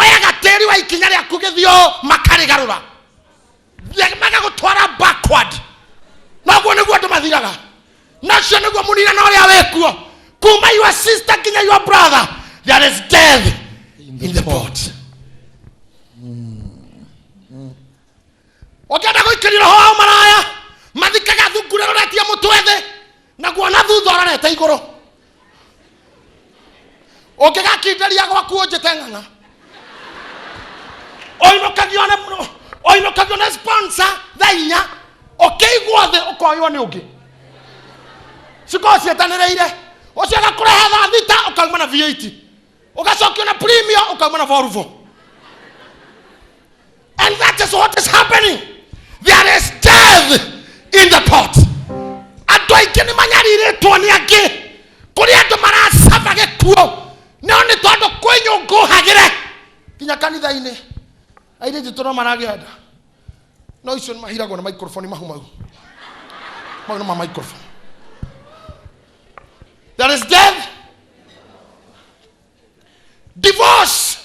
Speaker 2: oyaga tĩri wa ikinya rĩaku gĩthiĩ ũũ, makarĩgarũra magagũtwara backward. Noguo nĩguo andũ mathiraga. Nacio nĩguo mũninano ũrĩa wĩkuo kuma your sister nginya your brother, there is death in the pot. Ũngĩenda gũikĩria roho wa maraya, mathikaga thungura ĩroretie mũtwe thĩ naguo na thutha ũrorete igũrũ. Ũngĩgakinderia gwaku ũnjĩte ng'ang'a, ũinũkagio nĩ ũinũkagio nĩ sponsor thaa inya, ũkĩigwo thĩ ũkoywo nĩ ũngĩ, cikorwo ciĩtanĩrĩire. Ũcio agakũrehe thaa thita ũkauma na V8, ũgacokio na premium ũkauma na Volvo. And that is what is happening. There is death in the pot. Andũ aingĩ nĩ manyarirĩtwo nĩ angĩ, kũrĩ andũ maracaba gĩkuũ, no nĩ tondũ kwĩ nyũngũ hagĩre nginya kanitha-inĩ. Airĩtu tũ no maragĩa nda, no icio nĩ mahiragwo na microphone, mahu mau mau nĩ ma microphone. There is death. Divorce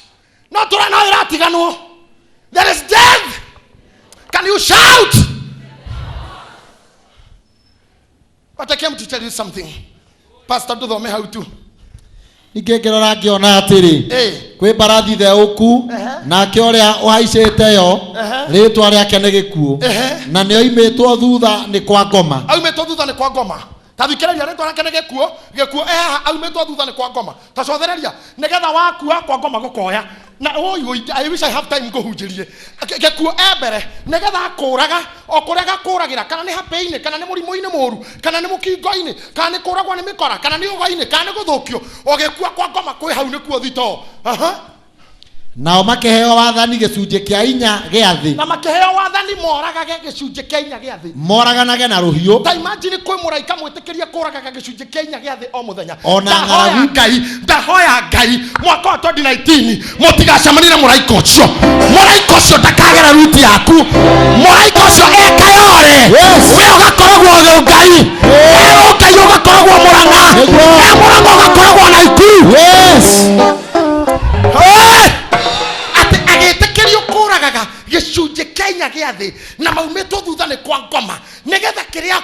Speaker 2: no tũra no ĩratiganwo. There is death. Can you shout? But I came to tell you something. Pastor, ndũthome hau tu.
Speaker 4: Ningĩ ngĩrora ngĩona atĩrĩ,
Speaker 2: Eh.
Speaker 4: kwĩ mbarathi theũku,
Speaker 2: Ehe.
Speaker 4: nake ũrĩa ũhaicĩte yo
Speaker 2: Ehe.
Speaker 4: rĩtwa rĩake nĩ gĩkuũ,
Speaker 2: Ehe.
Speaker 4: na nĩoimĩtwo thutha nĩ kwa ngoma.
Speaker 2: Aumĩtwo thutha nĩ kwa ngoma. Ta thikĩrĩria, rĩtwa rĩake nĩ gĩkuũ. Gĩkuũ ehaha aumĩtwo thutha nĩ kwa ngoma. Ta cothereria nĩgetha wakua kwa ngoma gũkoya na oi oi. I wish I have time ngũhunjĩrie. Gĩkuũ e mbere nĩgetha akũraga o kũrĩa gakũragĩra, kana nĩ hapĩ-inĩ, kana nĩ mũrimũ-inĩ mũru, kana nĩ mũkingo-inĩ, kana nĩ kũragwo nĩ mĩkora, kana nĩ ũgo-inĩ, kana nĩ gũthũkio. Ũgĩkua kwa ngoma kwĩ hau nĩkuo thitoo. Aha.
Speaker 4: Nao makĩheo wathani gĩcunjĩ kĩa inya gĩa thĩ.
Speaker 2: Na makĩheo wathani moragage gĩcunjĩ kĩa inya gĩa thĩ.
Speaker 4: Moraganage na rũhiũ.
Speaker 2: Ta imagine kwĩ mũraika mwĩtĩkĩrie kũragaga gĩcunjĩ kĩa inya gĩa thĩ o mũthenya.
Speaker 4: Ona
Speaker 2: Ndahoya
Speaker 4: ng'aragu.
Speaker 2: Ngai, ndahoya Ngai mwaka wa 2019 mũtigacemanie na mũraika ũcio. Mũraika ũcio ndakagera ruti yaku. Mũraika ũcio ekayore.
Speaker 4: Yes.
Speaker 2: We ũgakoragwo Ngai. E Ngai ũgakoragwo Mũrang'a.
Speaker 4: Nĩguo.
Speaker 2: E Mũrang'a ũgakoragwo Naikuru.
Speaker 4: Yes.
Speaker 2: Hey! Atĩ agĩtĩkĩrio kũragaga gĩcunjĩ kĩa inya gĩa thĩ na maumĩtwo thutha nĩ kwa ngoma nĩgetha kĩrĩa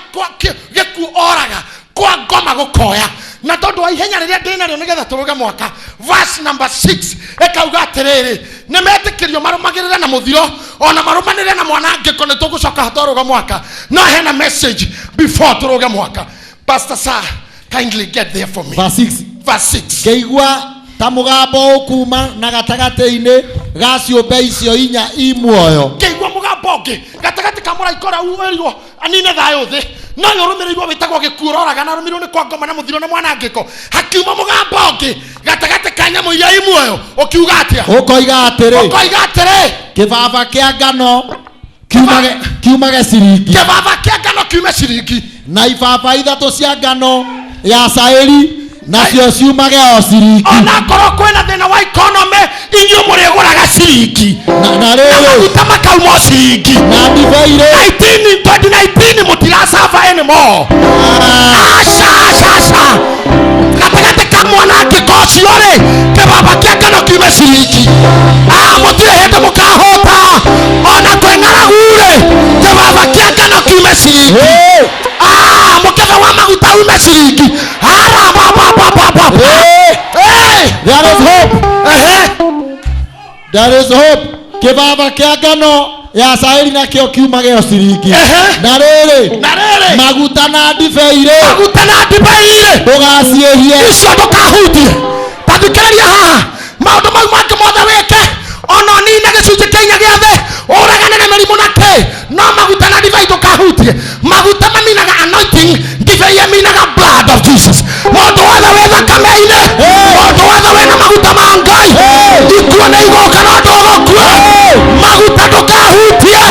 Speaker 2: gĩkuũ oraga kwa ngoma gũkoya na tondũ wa ihenya rĩrĩa ndĩ narĩo nĩgetha tũrũge mwaka. Verse number 6 ĩkauga atĩrĩrĩ, nĩ metĩkĩrio marũmagĩrĩre na mũthiro ona marũmanĩrĩre na mwanangĩko, nĩ tũgũcoka twarũga mwaka. No hena message before tũrũge mwaka. Pastor sir, kindly get there for me.
Speaker 4: Verse 6.
Speaker 2: Verse 6.
Speaker 4: Ngĩigua ta mũgambo ũkuma na gatagatĩ-inĩ ga ciũmbe icio inya i muoyo.
Speaker 2: Ngĩigua mũgambo ũngĩ gatagatĩ ka mũraika ũrĩa wĩrirwo anine thayũ thĩ, no ũyũ ũrũmĩrĩirwo wĩtagwo gĩkuũ ũroraga na arũmĩrĩirwo nĩ kwa ngoma na mũthiro na mwanangĩko. Hakiuma mũgambo ũngĩ gatagatĩ ka nyamũ iria i muoyo ũkiuga atĩa?
Speaker 4: Ũkoiga atĩrĩ,
Speaker 2: ũkoiga atĩrĩ,
Speaker 4: kĩbaba kĩa ngano kiumage ciringi.
Speaker 2: Kĩbaba kĩa ngano kiume ciringi.
Speaker 4: Na ibaba ithatũ cia ngano ya caĩri nacio ciumage o ciringi.
Speaker 2: Ona korwo kwĩna thĩna wa economy, inyuĩ mũrĩgũraga ciringi.
Speaker 4: Na
Speaker 2: Na
Speaker 4: rĩrĩ,
Speaker 2: maguta makauma o ciringi.
Speaker 4: na ndibei rĩ,
Speaker 2: 2019 mũtiracaba anymore. Aca, aca, aca. Gatagatĩ ka mwanangĩko ũcio rĩ, kĩbaba kĩa ngano kiume ciringi. Mũtirĩ hĩndĩ mũkahũta. Ona kwĩ ng'aragu rĩ, kĩbaba kĩa ngano kiume ciringi. Mũkebe wa maguta ume ciringi. Ara, ba, ba, ba, ba, ba. Hey!
Speaker 4: There is hope.
Speaker 2: Ehe.
Speaker 4: There is hope. Kĩbaba kĩa ngano ya caĩri nakĩo kiumage o ciringi.
Speaker 2: Ehe.
Speaker 4: Na rĩrĩ,
Speaker 2: Na rĩrĩ,
Speaker 4: maguta na ndibei rĩ,
Speaker 2: maguta na ndibei rĩ,
Speaker 4: ndũgaciĩhie.
Speaker 2: icio ndũkahutie. Ta thikĩrĩria haha, maũndũ mau mangĩ mothe wĩke, ona ũnine gĩcunjĩ kĩa inya gĩa thĩ, ũragane na mĩrimũ na kĩ, no maguta na ndibei ndũkahutie. Maguta maminaga anointing, ndibei ĩminaga blood of Jesus. Mũndũ wothe wĩ thakame-inĩ, mũndũ wothe wĩna maguta ma Ngai, ikuũ nĩ igũka no ndũgũkua. Maguta ndũkahutie,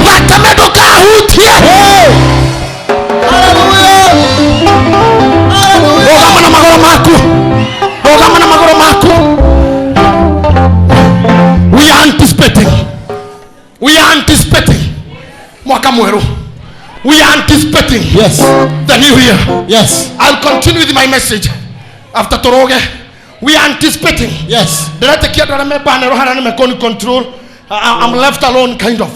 Speaker 2: thakame ndũkahutie. Rũgama na magũrũ maku, rũgama na magũrũ maku. We are anticipating. We are anticipating mwaka mwerũ. We are anticipating
Speaker 4: Yes.
Speaker 2: the new year.
Speaker 4: Yes.
Speaker 2: I'll continue with my message after Toroge. We are anticipating.
Speaker 4: Yes.
Speaker 2: Ndĩretĩkia andũ arĩa me banner harĩa nĩ mekũni control. I'm left alone kind of.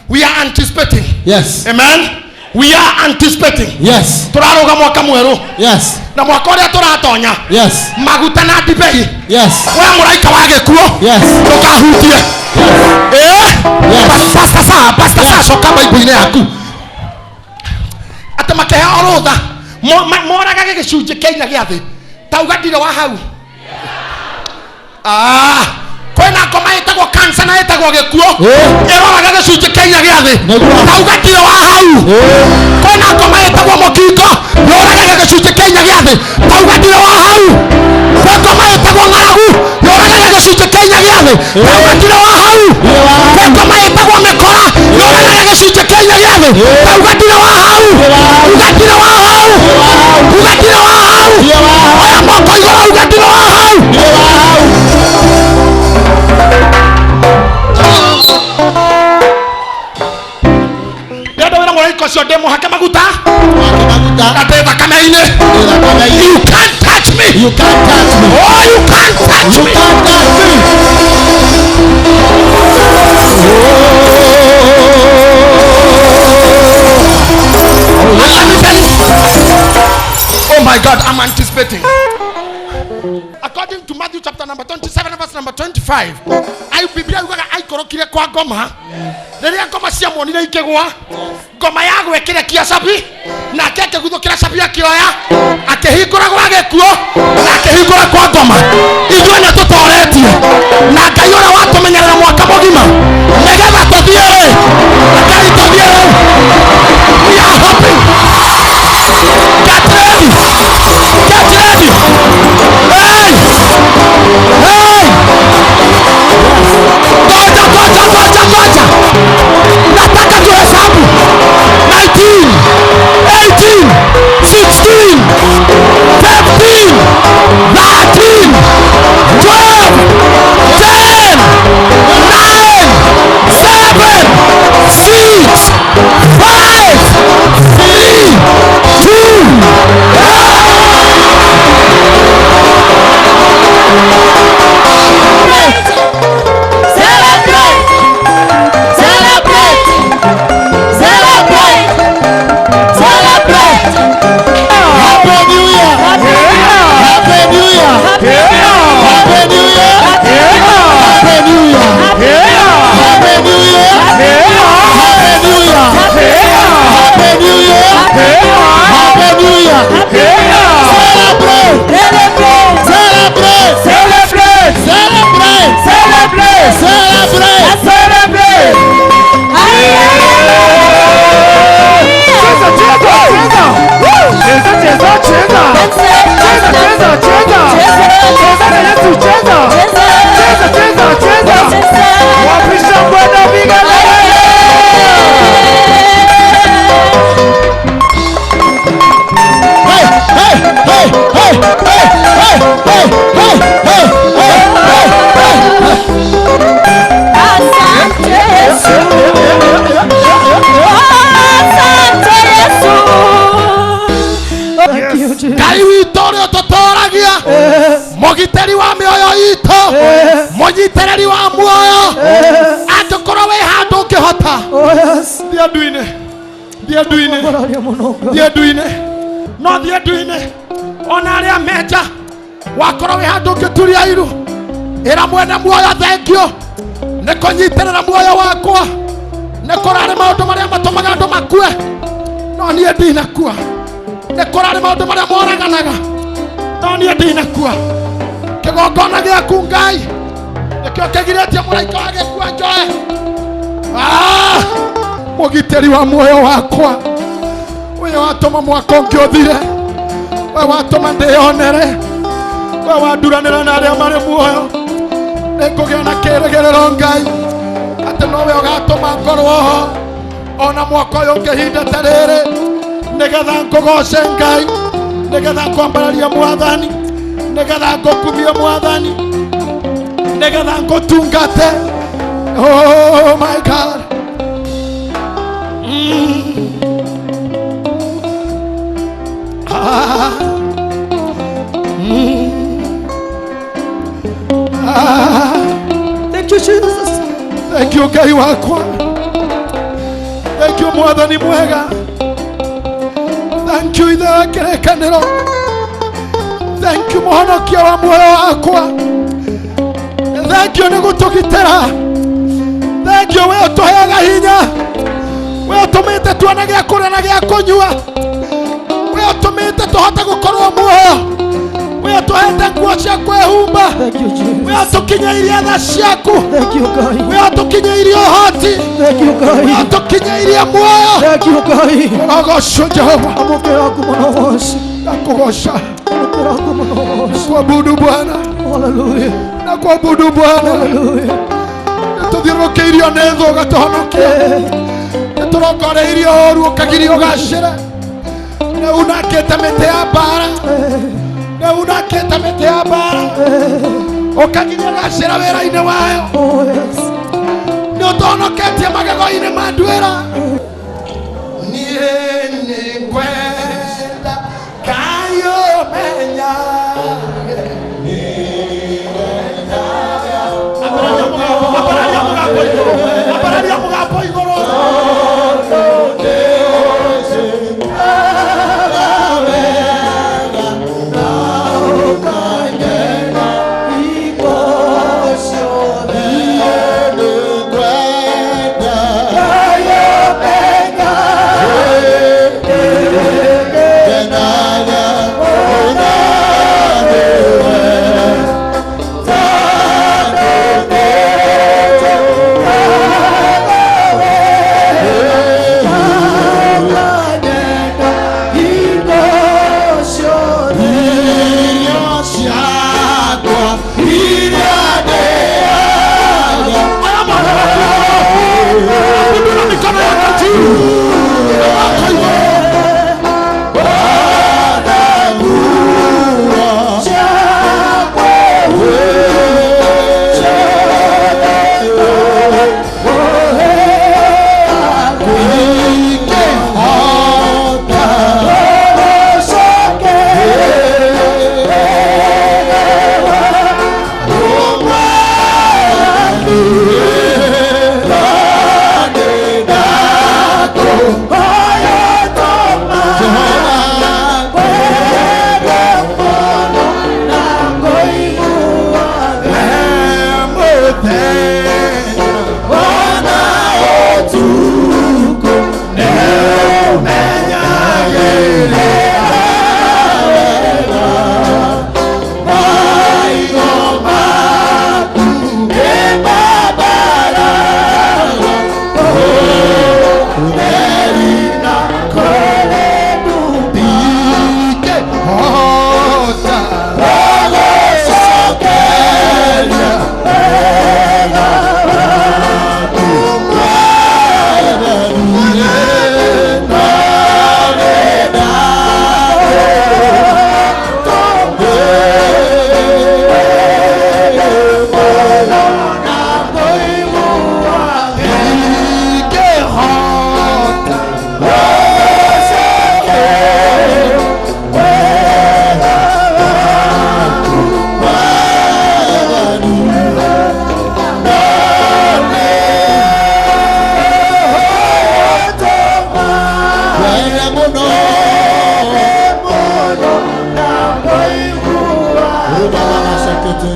Speaker 2: We are anticipating.
Speaker 4: Yes.
Speaker 2: Amen. We are anticipating.
Speaker 4: Yes.
Speaker 2: Tũrarũga mwaka mwerũ.
Speaker 4: Yes.
Speaker 2: Na mwaka ũrĩa tũratonya,
Speaker 4: Yes.
Speaker 2: maguta na ndibei.
Speaker 4: Yes.
Speaker 2: We mũraika wa gĩkuũ,
Speaker 4: Yes.
Speaker 2: ndũkahutie.
Speaker 4: Yes.
Speaker 2: Pastor Sa, Pastor Sa, coka Bible-inĩ yaku. Atĩ makĩheo rũtha moragage gĩcunjĩ kĩa inya gĩa thĩ. Tauga ndirĩ wa hau. Kwĩna ngoma ĩtagwo cancer na ĩtagwo gĩkuũ. Ĩroraga gĩcunjĩ kĩa inya gĩa thĩ.
Speaker 4: Nĩguo.
Speaker 2: Tauga ndirĩ wa hau. Kwĩna ngoma ĩtagwo mũkingo, yũragaga gĩcunjĩ kĩa inya gĩa thĩ. Tauga ndirĩ wa hau. Kwĩ ngoma ĩtagwo ng'aragu, yũragaga gĩcunjĩ kĩa inya gĩa thĩ. Tauga ndirĩ wa hau. Kwĩ ngoma ĩtagwo mĩkora, yũragaga gĩcunjĩ kĩa inya gĩa thĩ. Tauga ndirĩ wa hau. Uga ndirĩ wa hau. Uga ndirĩ wa hau. Oya moko igũrũ, uga ndirĩ wa hau. Ndĩrenda wĩra mũraika ũcio ndĩmũhake maguta na ndĩ thakame-inĩ. You can't touch me.
Speaker 4: You can't touch me.
Speaker 2: Oh, you can't touch
Speaker 4: You
Speaker 2: me.
Speaker 4: can't touch me.
Speaker 2: And let me tell you. Oh my God, I'm anticipating. According to Matthew chapter number 27, verse number 25, I Biblia yugaga aikorokire kwa ngoma. Rĩrĩa ngoma ciamuonire ikĩgũa, ngoma yagwĩkĩrekia cabi, nake akĩguthũkĩra cabi akĩoya, akĩhingũra gwa gĩkuũ, na akĩhingũra kwa ngoma. Ithuĩ nĩ tũtoretie na Ngai ũrĩa watũmenyerera mwaka mũgima, nĩgetha tũthiĩ rĩ, Ngai tũthiĩ rĩ. We are hoping. Get ready. Get ready. Hey! Hey!
Speaker 4: Celebrate.
Speaker 5: Celebrate.
Speaker 4: Celebrate.
Speaker 5: Celebrate.
Speaker 4: Celebrate.
Speaker 5: Celebrate.
Speaker 4: Celebrate.
Speaker 5: Celebrate.
Speaker 6: Cheza, cheza, cheza. Cheza, cheza, cheza. Cheza, cheza, cheza. Cheza na Yesu, cheza. Cheza, cheza, cheza. Wapisha Bwana vigelegele.
Speaker 4: Hey, hey, hey, hey, hey, hey, hey, hey, hey, hey, hey, hey.
Speaker 1: Asante Yesu. Asante Yesu.
Speaker 4: Ngai witũ ũrĩa ũtũtũragia, mũgitĩri wa mĩoyo itũ, mũnyitĩrĩri wa muoyo, angĩkorwo wĩ handũ ũngĩhota,
Speaker 2: thiĩ ndu-inĩ, thiĩ ndu-inĩ, thiĩ ndu-inĩ, no thiĩ ndu-inĩ, ona arĩa menja, wakorwo wĩ handũ ũngĩturia iru, ĩra mwene muoyo thengio nĩ kũnyitĩrĩra muoyo wakwa, nĩ kũrarĩ maũndũ marĩa matũmaga andũ makue, no niĩ ndinakua, nĩ kũrarĩ maũndũ marĩa moraganaga, no niĩ ndinakua. Kĩgongona gĩaku Ngai nĩkĩo kĩgirĩtie mũraika wa gĩkua njoe. Ah, mũgitĩri wa muoyo wakwa, ũyũ watũma mwaka ũngĩ ũthire, we watũma ndĩyonere, we wanduranĩra na arĩa marĩ muoyo, nĩngũgĩa na kĩrĩgĩrĩro Ngai atĩ nowe ũgatũma ngorwo ho ona mwaka ũyũ ũngĩ ihinda ta rĩrĩ, nĩgetha ngũgoce Ngai, nĩgetha ngwambararie Mwathani, nĩgetha ngũkumie Mwathani, nĩgetha ngũtungate. Oh my God. Ah. Ah.
Speaker 5: Thank you, Jesus.
Speaker 2: Thank you Ngai wakwa. Thank you Mwathani mwega. Thank you Ithe wa kĩrĩkanĩro. Thank you mũhonokia wa muoyo wakwa. Thank you nĩ gũtũgitĩra. Thank you we ũtũheaga hinya, we ũtũmĩte tuone gĩa kũrĩa na gĩa kũnyua, we ũtũmĩte tũhote gũkorwo muoyo, we ũtũhete nguo cia kwĩhumba,
Speaker 5: Thank you, Jesus.
Speaker 2: we ũtũkinyĩirie tha ciaku,
Speaker 5: Thank you, God.
Speaker 2: we ũtũkinyĩirie ũhoti,
Speaker 5: Thank you,
Speaker 2: we
Speaker 5: God.
Speaker 2: ũtũkinyĩirie muoyo.
Speaker 5: Thank you, God.
Speaker 2: Ũrogocwo Jehova,
Speaker 5: Amũkĩra ngumo na ũgoci.
Speaker 2: nakũgoca,
Speaker 5: Amũkĩra ngumo na ũgoci.
Speaker 2: kuabudu Bwana,
Speaker 5: Hallelujah.
Speaker 2: na kuabudu Bwana.
Speaker 5: Hallelujah.
Speaker 2: Nĩtũthiũrũrũkĩirio nĩ thũ ũgatũhonokia, nĩtũrongoreirio ũru ũkagiria ũgacĩre, nĩunangĩte mĩtĩ ya mbara, nĩunangĩte mĩtĩ ya mbara, ũkagiria ũgacĩra wĩra-inĩ wayo,
Speaker 5: Oh, yes.
Speaker 2: nĩũtũhonoketie magego-inĩ ma nduĩra. Niĩ nĩngwenda Ngai ũmenyage. Ambararia mũgambo igũrũ, ambararia mũgambo igũrũ.
Speaker 4: Nĩngwenda.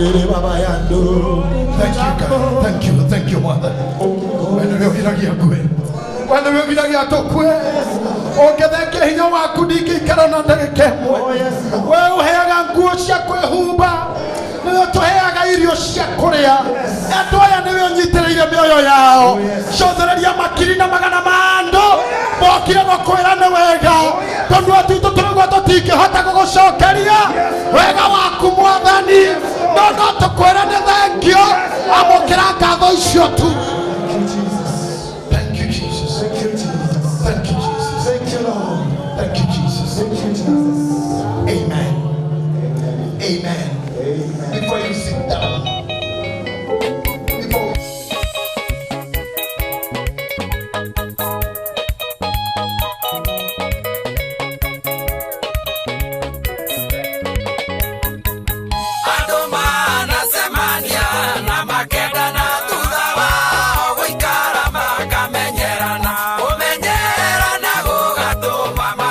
Speaker 5: Rere baba yando.
Speaker 2: Thank you, God. Thank you, thank you, Mwathani. We nĩwe ũgiragia ngue. We nĩwe ũgiragia tũkue. Ũngĩthengia hinya waku ndingĩikara na ndagĩka ĩmwe. We ũheaga nguo cia kwĩhumba. Nĩwe ũtũheaga irio cia kũrĩa. Andũ aya nĩwe ũnyitĩrĩire mĩoyo yao. Cothereria makiri na magana ma andũ. Mokire gũkwĩra nĩ wega. Tondũ atitũ tũrauga tũtingĩhota gũgũcokeria wega waku Mwathani. No no tũkwĩre nĩ thengio. Amũkĩra ngatho icio tu.